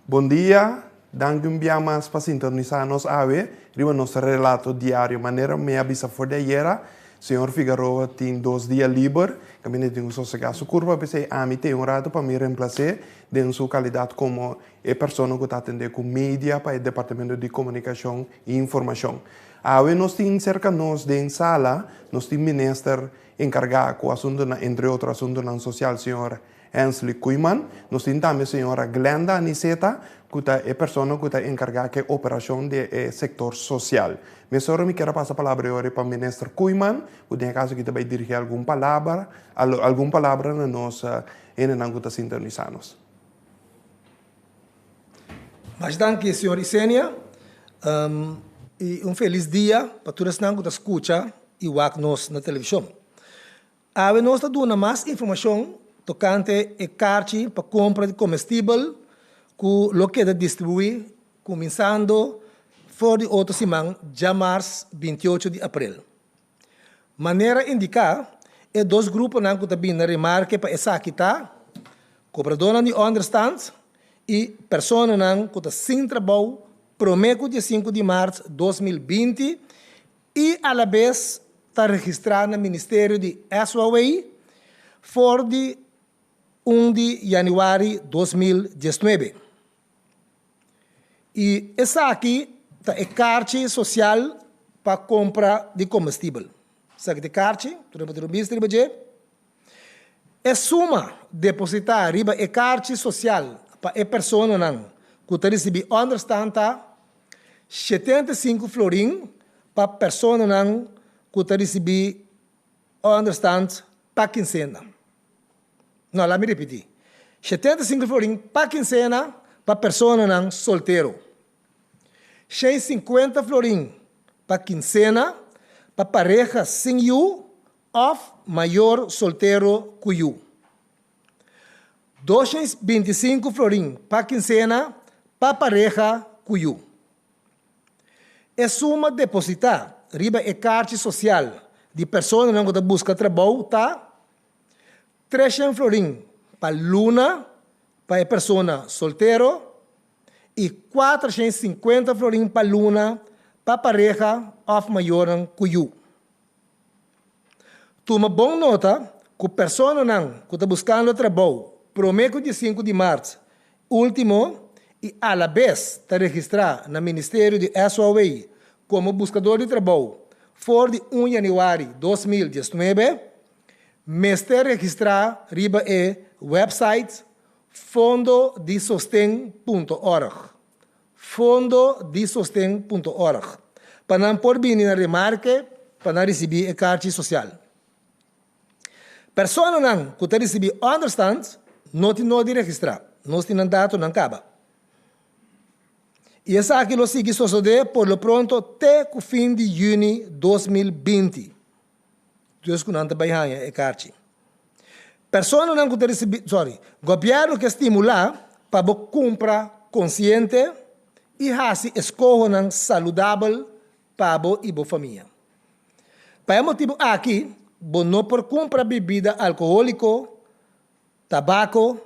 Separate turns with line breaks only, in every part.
Bon dia, danki un bia mas pa sintonisa nos awe riba nos relato diario. Manera mi a bisa for di ayera, señor Figaroa tin dos dia liber, caminda tin cu sosega su curpa, p'esey ami tin un rato pa mi reemplac'e den su calidad como e persona cu ta atende cu media pa e departamento di comunicacion y informacion. Awe nos tin cerca nos den sala, nos tin minister encarga cu asuntonan, entre otro asuntonan social, señor Hensley Koeiman. Nos tin tambe señora Glenda Aniceta, cu ta e persona cu ta encarga cu e operacion di e sector social. Mesora mi kier a pasa palabra e ora pa Minister Koeiman, cu den e caso aki ta bay dirigi algun palabra, algun palabra na nos hendenan cu ta sintonisa nos.
Masha danki señor Isenia y un feliz dia pa tur esnan cu ta scucha y wak nos na television. Awe nos ta duna mas informashon tokante e karchi pa kompra di komestibel ku lo keda distribuí kuminsando for di otro siman djamars 28 di aprel. Manera indiká, e dos gruponan ku ta bini na remarke pa esaki ta, kobradónan di ònderstant i personanan ku ta sin trabou promé ku 15 di mart 2020 i alabes ta registrá na Ministerio di SOAW for di un di yanüari 2019. I esaki ta e karchi sosial pa kompra di komestibel. Esaki ta e karchi, tur hende por tira un bista riba dje. E suma depositá riba e karchi sosial pa e personanan ku ta risibí ònderstant ta 75 florin pa personanan ku ta risibí ònderstant pa kinsena. No, laat mi ripití. 75 florin pa kinsena pa personanan soltero. 150 florin pa kinsena pa pareha sin yu òf mayor soltero ku yu. 225 florin pa kinsena pa pareha ku yu. E suma depositá riba e karchi sosial di personanan ku ta buska trabou ta 300 florin pa luna pa e persona soltero i 450 florin pa luna pa pareha òf mayornan ku yu. Tuma bon nota ku personanan ku ta buskando trabou promé ku 15 di mart último i alabes ta registrá na Ministerio di SOAW komo buskador di trabou for di 1 yanüari 2019, mester registrá riba e wèpsait fondodisosten.org. fondodisosten.org, pa nan por bini na remarke pa nan risibí e karchi sosial. Personanan ku ta risibí ònderstant no tin nodi registrá, nos tin nan datonan kaba. I esaki lo sigui sosodé por lo pronto te ku fin di yüni 2020. Dus ku nan ta bai haña e karchi. Personanan ku ta risibí, sorry, gobièrnu ke stimulá pa bo kumpra konsiente i hasi eskohonan saludabel pa bo i bo famia. Pa e motibu aki bo no por kumpra bibida alkohóliko, tabako,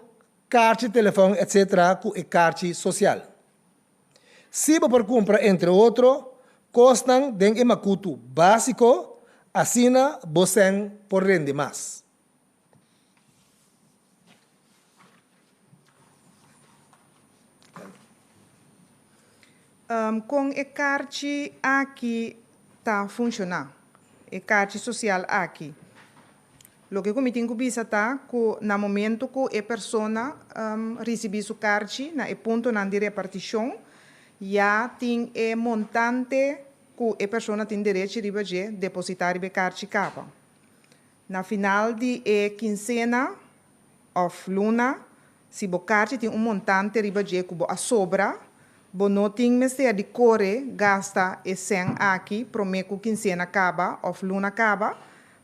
karchi telefòn etc. Ku e karchi sosial. Sí bo por kumpra entre otro kosnan den e makutu básiko, asina bo sèn por rende mas.
Kon e karchi aki ta funshoná? E karchi sosial aki. Loke ku mi tin ku bisa ta ku na momento ku e persona risibí su karchi na e puntonan di repartishon, ya tin e montante ku e persona tin derechi riba dje depositá riba e karchi kaba. Na final di e kinsena òf luna, si bo karchi tin un montante riba dje ku bo a sobra, bo no tin mester di kore gasta e sèn aki promé ku kinsena kaba òf luna kaba,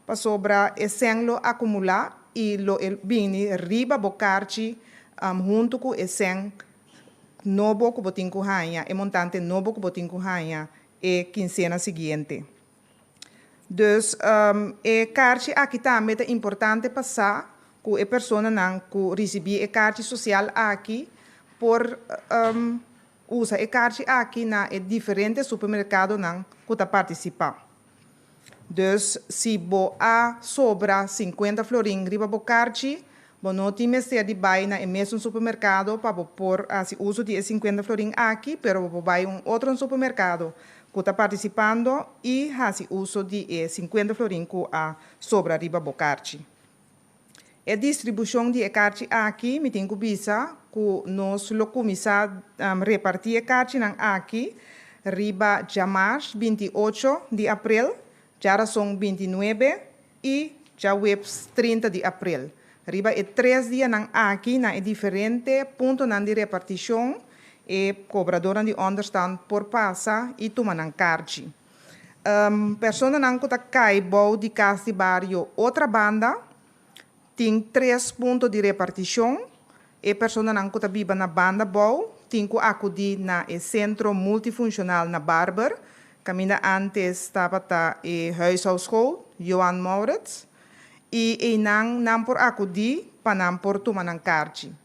Pasobra e sèn lo akumulá i lo e bini riba bo karchi huntu ku e sèn nobo ku bo tin ku haña, e montante nobo ku bo tin ku haña e kinsena siguiente. Dus, e karchi aki tambe ta importante pa sa ku e personanan ku risibí e karchi sosial aki. Por usa e karchi aki na e diferente supermerkadonan ku ta partisipá. Dus si bo a sobra sinkuenta florin riba bo karchi, bo no tin mester di bai na e mesun supermerkado pa bo por hasi uso di e sinkuenta florin aki, pero bo por bai un otro supermerkado ku ta partisipando i hasi uso di e sinkuenta florin ku a sobra riba bo karchi. E distribushon di e karchi aki, mi tin ku bisa ku nos lo kuminsá repartí e karchinan aki riba djamars 28 di aprel, djarason 29 i djaweps 30 di aprel. Riba e tres dianan aki na e diferente puntonan di repartishon e kobradornan di ònderstant por pasa i tuma nan karchi. Personanan ku ta kai bou di kas di bario Otra Banda tin tres punto di repartishon. E personanan ku ta biba na banda bou tin ku akudí na e sentro multifunshonal na Barber, kaminda ántes tabata e huishoudschool Johan Maurits, i einan nan por akudí pa nan por tuma nan karchi.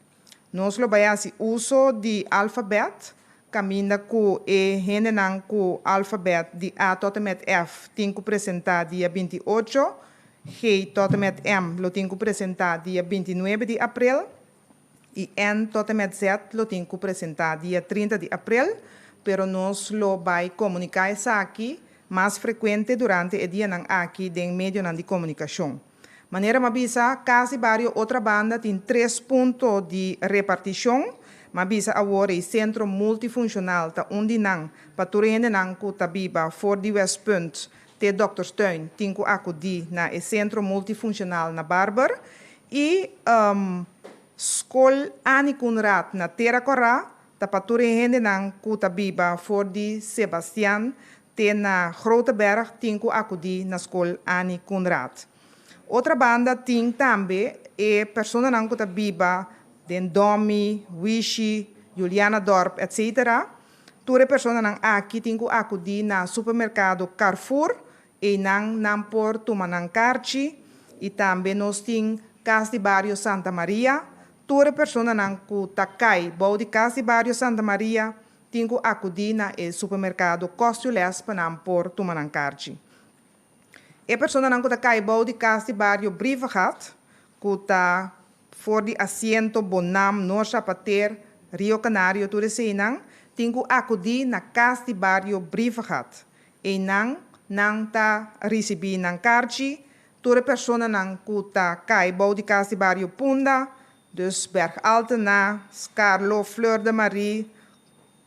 Nos lo bai hasi uso di alfabèt, kaminda ku e hendenan ku alfabèt di A tot en met F tin ku presentá dia 28, G tot en met M lo tin ku presentá dia 29 di aprel i N tot en met Z lo tin ku presentá dia 30 di aprel, pero nos lo bai komuniká esaki mas frekuente durante e dianan aki den medionan di komunikashon. Manera m'a bisa, Kas di Bario Otrabanda tin tres punto di repartishon. M'a bisa awor ei sentro multifunshonal ta un di nan pa tur hendenan ku ta biba for di Westpunt te Dokterstuin tin ku akudí na e sentro multifunshonal na Barber i Skol Annie Coenraad na Tera Kòrá ta pa tur e hendenan ku ta biba for di Sebastian Te na Groteberg tin ku akudí na skol Annie Coenraad. Otra banda tin tambe e personanan ku ta biba den Domi, Wishi, Julianadorp etc. Tur e personanan aki tin ku akudí na supermerkado Carrefour, einan nan por tuma nan karchi i tambe nos tin Kas di Bario Santa Maria. Tur e personanan ku ta kai bou di Kas di Bario Santa Maria Tin ku akudí na e supermerkado Kostioles pa nan por tuma nan karchi. E personanan ku ta kai bou di kas di bario Brievengat, ku ta for di Asiento, Bonam, Noord Zapateer, Rio Canario tur eseinan tin ku akudí na kas di bario Brievengat. Einan nan ta risibí nan karchi. Tur e personanan ku ta kai bou di kas di bario Punda, Dus Berg Altena, Scarlo, Fleur de Marie,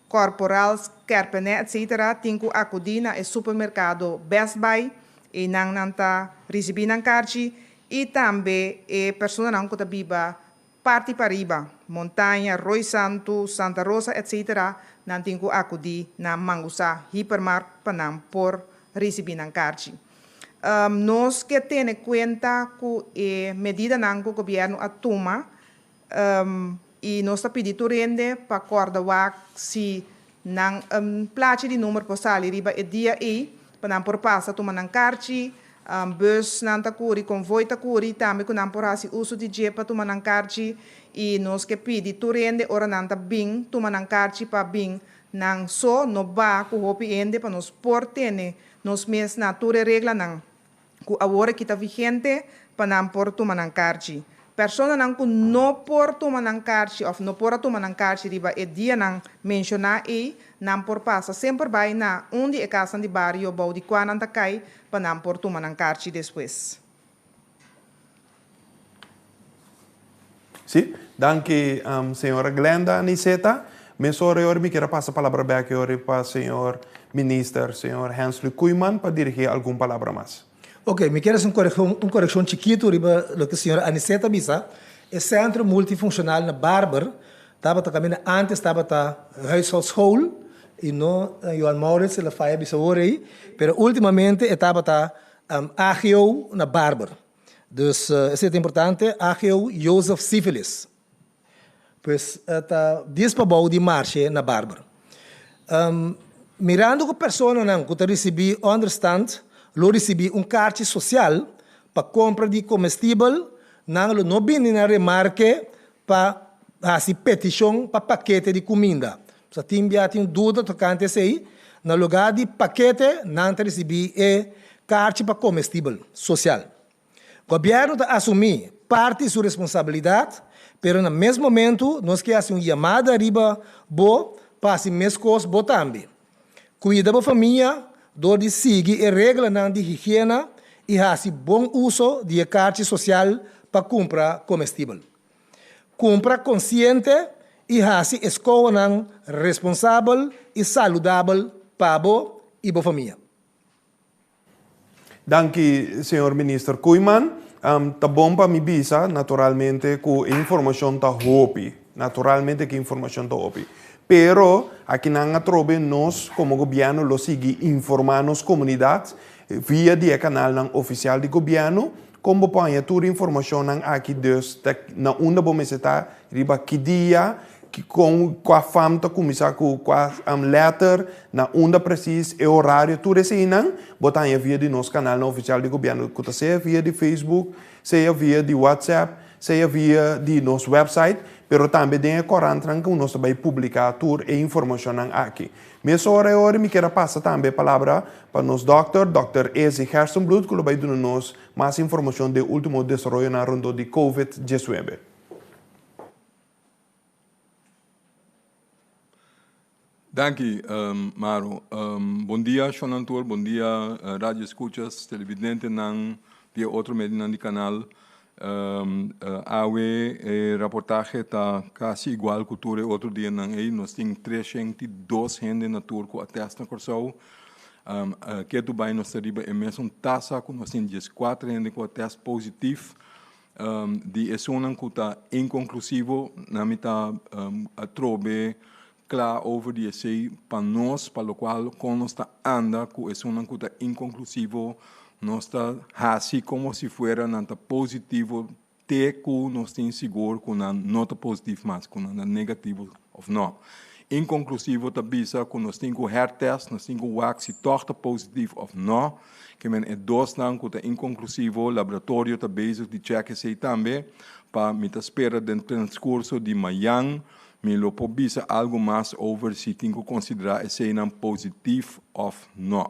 Corporal, Skerpene etc. Tin ku akudí na e supermerkado Best Buy, einan nan ta risibí nan karchi i tambe e personanan ku ta biba parti pariba, Montaña, Rooi Santu, Santa Rosa etc. Nan tin ku akudí na Mangusá Hypermarkt pa nan por risibí nan karchi. Nos ke tene kuenta ku e medidanan ku gobièrnu a tuma i nos ta pidi tur hende pa kòrda wak si nan plachi di number por sali riba e dia ei pa nan por pasa tuma nan karchi. Bùsnan ta kuri, konvoi ta kuri tambe ku nan por hasi uso di dje pa tuma nan karchi i nos ke pidi tur hende ora nan ta bin tuma nan karchi pa bin nan so no ba ku hopi hende pa nos por tene Nos mes na tur e reglanan ku awor aki ta vigente pa nan por tuma nan karchi. Personanan ku no por tuma nan karchi òf no por a tuma nan karchi riba e dianan menshoná ei, nan por pasa semper bai na un di e kasnan di bario bou di kua nan ta kai pa nan por tuma nan karchi despues.
Sí, danki señora Glenda Aniceta. Mesora e ora mi kier a pasa palabra bek e ora pa señor Minister, señor Hensley Koeiman pa dirigi algun palabra mas.
Ok, mi kier haci un coreccion, un coreccion chikito riba loke señora Aniceta a bisa. E centro multifuncional na Barber tabata caminda antes tabata huishoudschool y no Johan Maurits, el a faya bisa awor ey, pero ultimamente e tabata AGO na Barber. Dus esei ta importante, AGO Jozef Syphilis. Pues ta dies pabou di marshe na Barber. Mirando ku personanan ku ta risibí ònderstand lo risibí un karchi sosial pa kompra di komestibel, nan lo no bini na remarke pa. hasi petishon pa pakete di kuminda. Sa tin bia tin duda tokante esei, na lugá di pakete nan ta risibí e karchi pa komestibel sosial. Gobièrnu ta asumí parti su responsabilidat, pero na mes momentu nos ke hasi un yamada riba bo pa hasi meskos bo tambe. Kuida bo famia dor di sigui e reglanan di higiena i hasi bon uso di e karchi sosial pa kumpra komestibel. Kumpra konsiente i hasi eskohonan responsabel i saludabel pa bo i bo famia.
Danki señor Minister Koeiman. Ta bon pa mi bisa naturalmente ku e informashon ta hopi. Naturalmente ku e informashon ta hopi. Pero akinan atrobe nos komo gobièrnu lo sigui informá nos komunidat via di e kanalnan ofisial di gobièrnu kon bo por haña tur informashonnan aki dus ta na unda bo mester ta riba ki dia Ki kon kua fam ta kuminsá ku kua lèter, na unda presis, e orario, tur eseinan bo ta haña via di nos kanalnan ofisial di gobièrnu ku ta sea via di Facebook, sea via di WhatsApp, sea via di nos wèpsait, pero tambe den e korantnan ku nos ta bai publiká tur e informashonnan aki. Mesora e ora mi kier a pasa tambe e palabra pa nos dòkter, dòkter Ezi Gerstenbluth ku lo bai duna nos mas informashon den último desaroyonan rondó di Covid diesnuebe.
Danki Maro. Bon dia shonnan tur, bon dia radio escuchas, televidentenan di e otro medionan di kanal. Awe e raportahe ta kasi igual ku tur e otro dianan ei. Nos tin 302 hende na tur ku a tèst na Kòrsou. Ketu bai nos ta riba e mesun tasa ku nos tin 14 hende ku a tèst positif. Di esunnan ku ta inkonklusivo, nan mi ta atrobe kla over di esei pa nos, pa lokual kon nos ta anda ku esunnan ku ta inkonklusivo, nos ta hasi komo si fuera nan ta positivo te ku nos tin sigur ku nan no ta positif mas, ku nan ta negativo òf no. Inkonklusivo ta bisa ku nos tin ku hertest, nos tin ku wak si tòg ta positif òf no. Ke men e dosnan ku ta inkonklusivo, laboratorio ta bezig di chèk esei tambe. Pa mi ta spera den transkurso di mayan mi lo por bisa algu mas over si tin ku konsiderá eseinan positif òf no.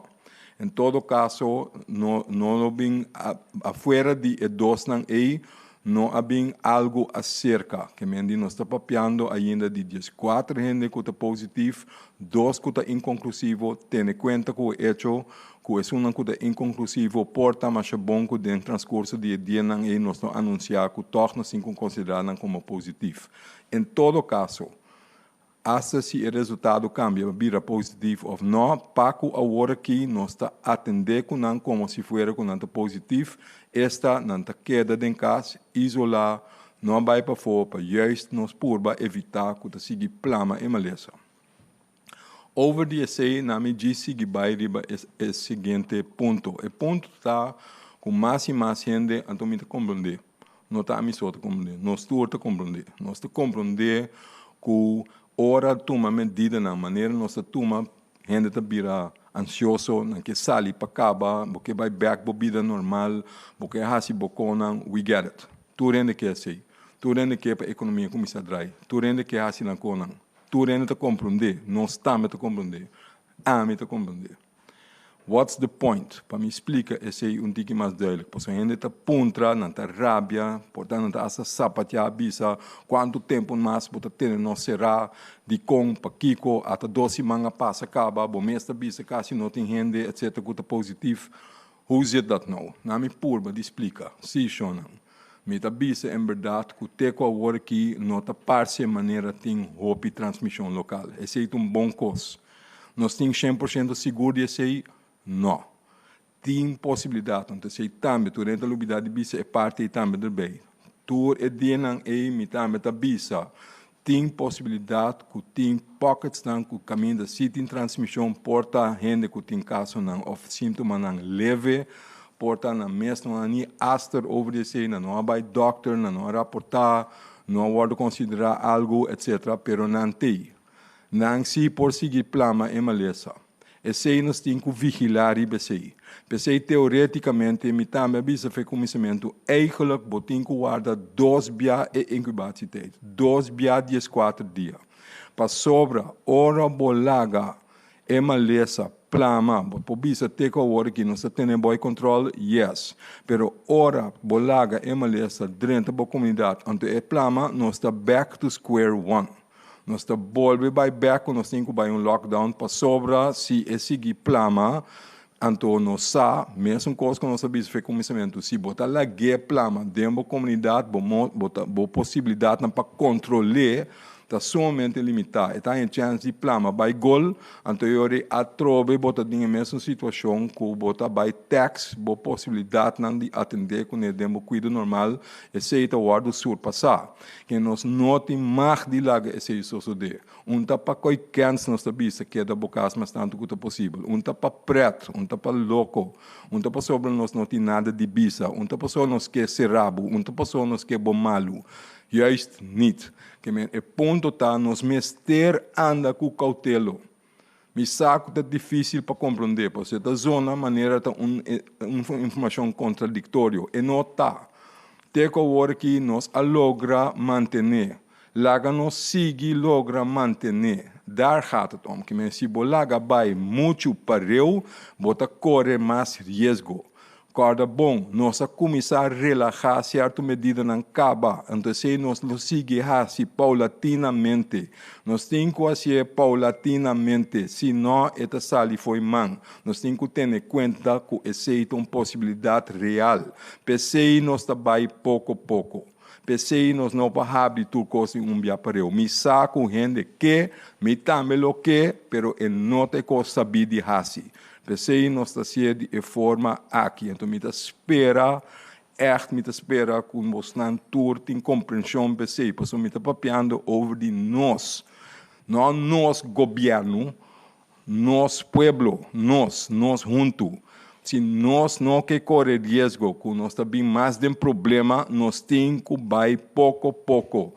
En todo kaso no no lo bin afuera di e dosnan ei no a bin algu aserka. Ke men di nos ta papiando ainda di dieskuater hende ku ta positif, dos ku ta inkonklusivo. Tene kuenta ku e echo ku esunnan ku ta inkonklusivo por ta masha bon ku den transkurso di e dianan ei nos lo anunsiá ku tòg nos tin ku konsiderá nan komo positif. En todo kaso, Asta si e resultado kambia pa bira positief òf nò, pa ku awor aki nos ta atendé ku nan komo si fuera ku nan ta positief, esta nan ta keda den kas, isolá, no a bai pafó pa juist nos purba evitá ku ta sigui plama e malesa. Over di esei nan mi djis sigui bai riba e siguiente punto. E punto ta ku mas i mas hende anto mi ta komprondé. No ta ami so ta komprondé, nos tur ta komprondé. Nos ta komprondé ku ora tuma medidanan manera nos ta tuma, hende ta bira ansioso, nan ke sali pa kaba, bo ke bai bèk bo bida normal, bo ke hasi bo konan, we get it. Tur hende ke esei. Tur hende ke pa ekonomia kuminsá drai. Tur hende ke hasi nan konan. Tur hende ta komprondé, nos tambe ta komprondé, ami ta komprondé. What's the point? Pa mi splika esei un tiki mas duidelijk. Pasobra hende ta puntra, nan ta rabia, por ta nan ta hasta sapateá bisa kuantu tempu mas bo ta tene nos será, dikon, pakiko, ata dos siman a pasa kaba, bo mes ta bisa kasi no tin hende etcetera ku ta positif. Hoe zit dat nou? Na mi purba di splika. Sí, shonnan. Mi ta bisa en bèrdat ku te ku awor aki no ta parse manera tin hopi transmishon lokal. Esei ta un bon kos. Nos tin 100% sigur di esei? No. Tin posibilidat, anto esei tambe, tur hende ta lubidá di bisa e parti ei tambe derbei. Tur e dianan ei mi tambe ta bisa, tin posibilidat ku tin pocketsnan ku kaminda si tin transmishon por ta hende ku tin kasonan òf síntomanan leve, por ta nan mes no a ni aster over di esei, nan no a bai dòkter, nan no a raportá, no a wòrdu konsiderá algu, etcetera, pero nan t'ei. Nan sí por sigui plama e malesa. Esei nos tin ku vigilá riba esei. P'esei teorétikamente mi tambe a bisa for e kuminsamentu, eigenlijk bo tin ku warda dos bia e inkubatietijd, dos bia dieskuater dia. Pasobra ora bo laga e malesa plama, bo por bisa te ku awor aki nos ta tene bo e kòntròl, yes. Pero ora bo laga e malesa drenta bo komunidat anto e plama, nos ta back to square one. Nos ta bolbe bai bek ku nos tin ku bai un lockdown pasobra si e sigui plama anto nos sa mesun kos ku nos a bisa for e kuminsamentu si bo ta lag'é plama den bo komunidat bo bo ta bo posibilidatnan pa kontrol'é ta sumamente limitá. E ta haña chèns di plama bai gol anto e ora ei atrobe bo ta den e mesun situashon ku bo ta bai tèks bo posibilidatnan di atendé kuné den bo kuido normal esei ta wòrdu surpasá. Ke nos no tin mag di laga esei sosodé. Un ta pa koi kèns nos ta bisa keda bo kas mas tantu ku ta posibel. Un ta pa prèt, un ta pa loko, un ta pasobra nos no tin nada di bisa, un ta pasobra nos ke sera bo, un ta pasobra nos ke bo malu. Juist niet. Ke men e punto ta nos mester anda ku koutelo. Mi sa ku ta difísil pa komprondé, pasobra ta zona manera ta un un informashon kontradiktorio. E no ta. Te ku awor aki nos a logra mantené. Laga nos sigui logra mantené. Daar gaat het om. Kimen si bo laga bai muchu pareu, bo ta kore mas riesgo. Kòrda bon, nos a kuminsá relahá sierto medidanan kaba, anto esei nos lo sigui hasi paulatinamente. Nos tin ku hasié paulatinamente, si no e ta sali fo'i man. Nos tin ku tene kuenta ku esei ta un posibilidat real. P'esei nos ta bai poko poko. P'esei nos no por habri tur kos di un bia pareu. Mi sa ku hende ke, mi tambe lo ke, pero e no ta e kos sabí di hasi. P'esei nos ta hasié di e forma aki. Anto mi ta spera, ègt mi ta spera ku bosnan tur tin komprenshon p'esei, pasobra mi ta papiando over di nos, no nos gobièrnu, nos pueblo, nos, nos huntu. Si nos no ke kore riesgo ku nos ta bin mas den problema, nos tin ku bai poko poko.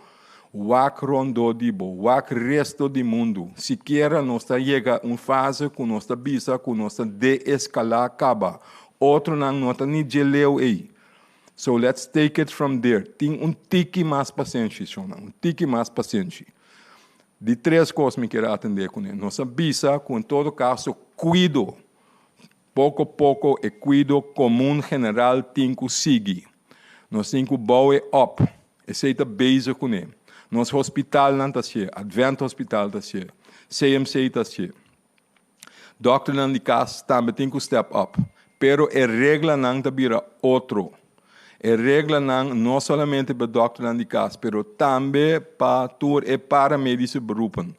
Wak rondó di bo, wak resto di mundu. Sikiera nos ta yega un fase ku nos ta bisa ku nos ta deeskalá kaba. Otronan no ta ni dje leu ei. So let's take it from there. Tin un tiki mas pasenshi, shonnan, un tiki mas pasenshi. Di tres kos mi kier atendé kuné. Nos a bisa ku en todo kaso kuido, poko poko e kuido komun general tin ku sigui. Nos tin ku bou e op. Esei ta bezig kuné. Nos hospitalnan ta hasié, Advent Hospital ta hasié, CMC ta hasié. Dòkternan di kas tambe tin ku step up. Pero e reglanan ta bira otro. E reglanan no solamente pa dòkternan di kas, pero tambe pa tur e paramedische beroepen.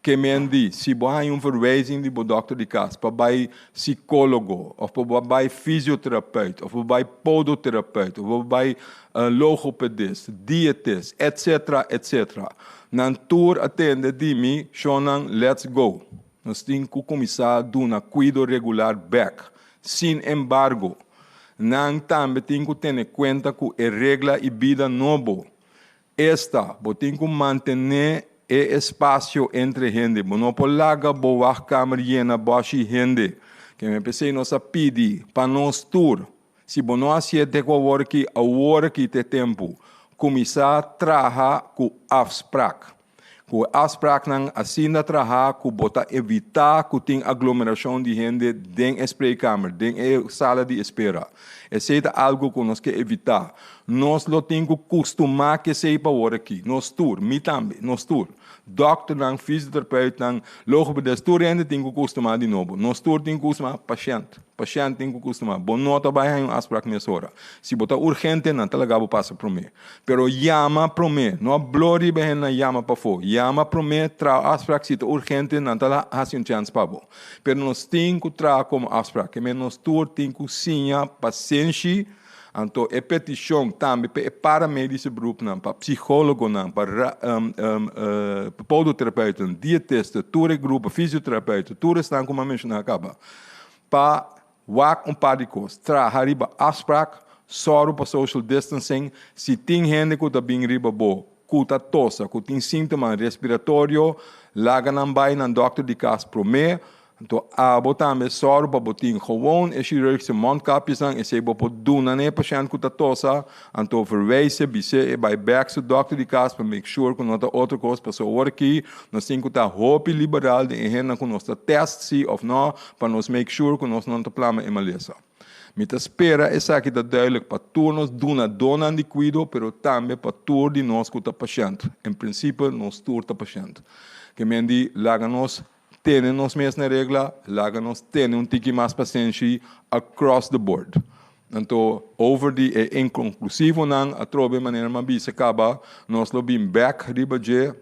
Ke men di, si bo haña un verwijzing di bo dòkter di kas pa bai sikólogo òf pa bo bai fisioterapeut òf pa bo bai podoterapeut òf pa bo bai logopedist, dietist, etcetera, etcetera. Nan tur a tende di mi, Shonnan, let's go. Nos tin ku kuminsá duna kuido regular bèk. Sin embargo, nan tambe tin ku tene kuenta ku e regla i bida nobo. Esta, bo tin ku mantené e espasio entre hende. Bo no por laga bo wachtkamer yena bòshi hende. Keme p'esei nos a pidi pa nos tur, si bo no hasié te ku awor aki, awor aki ta e tempu, kuminsá traha ku afsprak. Ku e afspraaknan asina traha ku bo ta evitá ku tin aglomerashon di hende den e spreekkamer, den e sala di espera. Esei ta algu ku nos ke evitá. Nos lo tin ku kustumá ku esei pa awor aki. Nos tur, mi tambe, nos tur. Dòkternan, fisioterapeutnan, logopedist, tur hende tin ku kustumá di nobo. Nos tur tin ku kustumá, pashènt. Pashènt tin ku kustumá. Bo no ta bai haña un afsprak mesora. Si bo ta urgente, nan ta laga bo pasa promé. Pero yama promé. No a blo riba e hendenan yama pafó. Yama promé, traha afsprak si ta urgente, nan ta hasi un chèns pa bo. Pero nos tin ku traha komo afsprak. Ke men nos tur tin ku siña pasenshi. Anto e petishon tambe pa e paramedische beroepnan, pa psikólogonan, pa podoterapeuten, dietisten, tur e grupo, fisioterapeuten, tur esnan ku mi a menshoná kaba, pa Wak un par di kos. Traha riba afsprak, sòru pa social distancing. Si tin hende ku ta bin riba bo ku ta tosa, ku tin síntomanan respiratorio, laga nan bai nan dòkter di kas promé. Anto abo tambe sòru pa bo tin gewoon e chirurgische mondkapjesnan, esei bo por duna na e pashènt ku ta tosa, anto verwijs e, bis'é e bai bèk su dòkter di kas pa make sure ku no ta otro kos, pasobra awor aki nos tin ku ta hopi liberal den e hendenan ku nos ta tèst si òf nò, pa nos make sure ku nos no ta plama e malesa. Mi ta spera esaki ta duidelijk pa tur nos dunadónan di kuido, pero tambe pa tur di nos ku ta pashènt. En prinsipio nos tur ta pashènt. Ke men di laga nos tene nos mes na regla, laga nos tene un tiki mas pasenshi across the board. Anto over di e inconclusivonan atrobe manera mi a bisa caba, nos lo bin bek riba dje,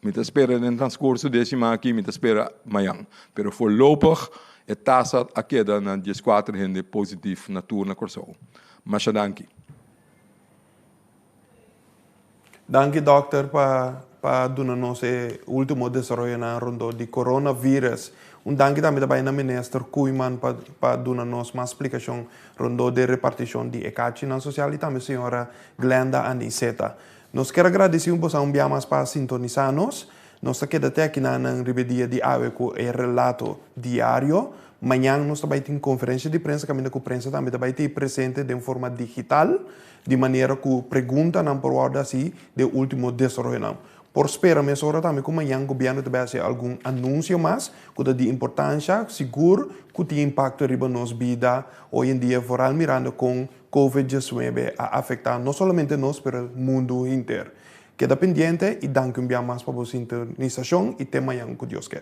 mi ta spera den transcurso di e siman aki, mi ta spera mayan. Pero voorlopig e tasa a keda na dieskuater hende positief na tur na Kòrsou. Masha danki.
Danki dokter pa pa duna nos e ultimo desaroyonan rondó di coronavirus. Un danki tambe ta bai na minister Koeiman pa pa duna nos mas splikashon rondó di repartishon di e kachinan sosial i tambe señora Glenda Aniceta. Nos kier a gradisí un bosa un bia mas pa sintonisá nos. Nos ta keda te akinan riba e dia di awe ku e relato diario. Mañan nos ta bai tin konferensia di prensa kaminda ku prensa tambe ta bai tin presente den forma digital. Di manera ku preguntanan por wòrdu hasi den último desaroyonan. Por spera mesora tambe ku mañan gobièrnu ta bai hasi algun anunsio mas ku ta di importansha, sigur ku tin impakto riba nos bida hoy en dia, vooral mirando kon Covid diesnuebe a afektá no solamente nos pero mundu hinter. Keda pendiente i danki un bia mas pa bo sintonisashon i te mañan ku Dios ke.